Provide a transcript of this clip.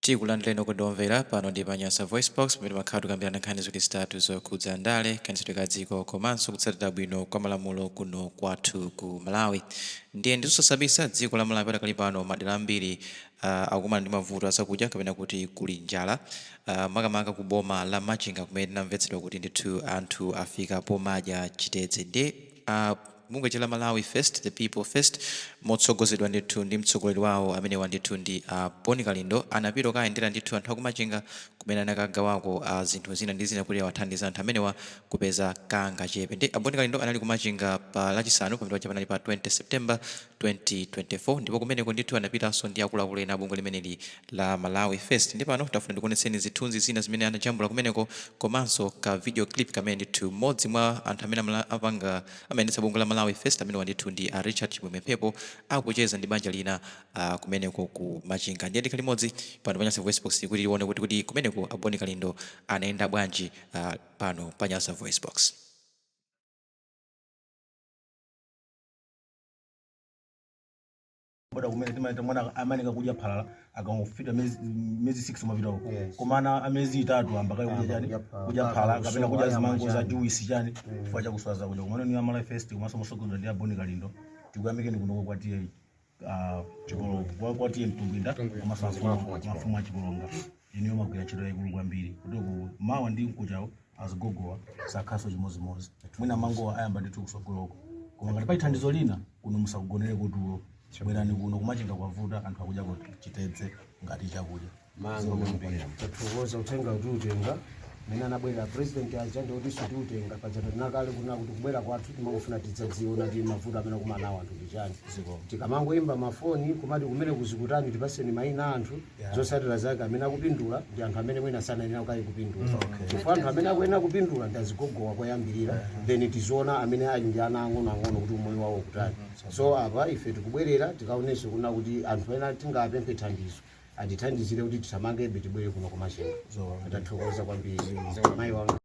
Tikulandireni okondedwa omvera pano ndi pa Nyasa VoiceBox, pamene timakhala tikukambirana nkhani ziwiri zitatu zokhudza ndale, kayendetsedwe ka dziko komanso kutsatira bwino kwa malamulo kuno kwathu ku Malawi. Ndiye ndizosabisa, dziko la Malawi padakali pano madera ambiri akukumana ndi mavuto azakudya kapena kuti kuli njala, makamaka ku boma la Machinga kumene tinamvetsedwa kuti ndithu anthu afika pomadya chitedze. Ndiye bungwe la Malawi First, the People First, motsogozedwa ndithu ndi mtsogoleri wawo, amenewa ndithu ndi Bon Kalindo, anapita kukayendera ndithu anthu akumachinga kumene anakagawako zinthu zina ndi zina kuti awathandize anthu amenewa kupeza kangachepe. Ndi a Bon Kalindo anali kumachinga pa Lachisanu, pamene paja panali pa 20 September 2024, ndipo kumeneko ndithu anapitanso ndi akuluakulu ena a bungwe limeneli la Malawi First. Ndi pano tafuna ndikuonetseni zithunzi zina zimene anajambula kumeneko komanso ka video clip kamene ndithu mmodzi mwa anthu amene apanga amayendetsa bungwe la Malawi First, amenewa ndithu ndi a Richard Chimwemwe Mphepo, akucheza ndi banja lina kumeneko ku Machinga. Ndiye tikhale limodzi pano pa Nyasa Voice Box kuti tione kuti kumeneko a Bon Kalindo anayenda bwanji, pano pa Nyasa Voice Box. Boda kumene timaita mwana amanika kudya phala akangofika miyezi 6 umapita uko. Yes. Koma ana amiyezi 3 amba kale kudya chani? Kudya phala. Kudya phala kapena kudya Kusowa zimango za chani. juice chani, chifukwa chakusowa zakudya. Komano ni Amalawi First komanso mosogozedwa ndi a Bon Kalindo, tikuyamikeni kunoko kwa T/A Chipolonga, kwa T/A Mtungwinda komanso mafumu a Chipolonga. Inuyo magwira ntchito yayikulu kwambiri kuti ku mawa ndi mkuchawo azigogowa sakhaso chimozimozi. Mwina mangowa ayamba ndithu kusogoloko, koma ngati pali thandizo lina kuno, musakugonere kutulo, bwerani kuno kumachinga. Kwavuta, anthu akudya kuti chitedze ngati chakudya. Mango tathokoza. Uthenga kuti utenga mene anabwerera President aja, ndikutinso tiutenga paja. Tinakale kuna kuti kubwera kwathu timangofuna tidzadziona ti mavuto amene akumana nawo anthu ndi chani. Tikamangoimba mafoni kumati kumene kuzikutani, tipaseni mayina a anthu, zotsatira zake amene akupindula ndi anthu amene mwina sanayenera kukayi kupindula, chifukwa anthu amene akuyenera kupindula ndi azigogowa koyambirira, then tiziona amene ali ndi ana ang'onoang'ono kuti umoyo wawo kutani. So apa ife tikubwerera tikaonenso kuna kuti anthu ena tingapemphe thandizo, atithandizire kuti tithamangebe tibwere kuno kumachinga. Tathokoza kwambiri, mayi wanga.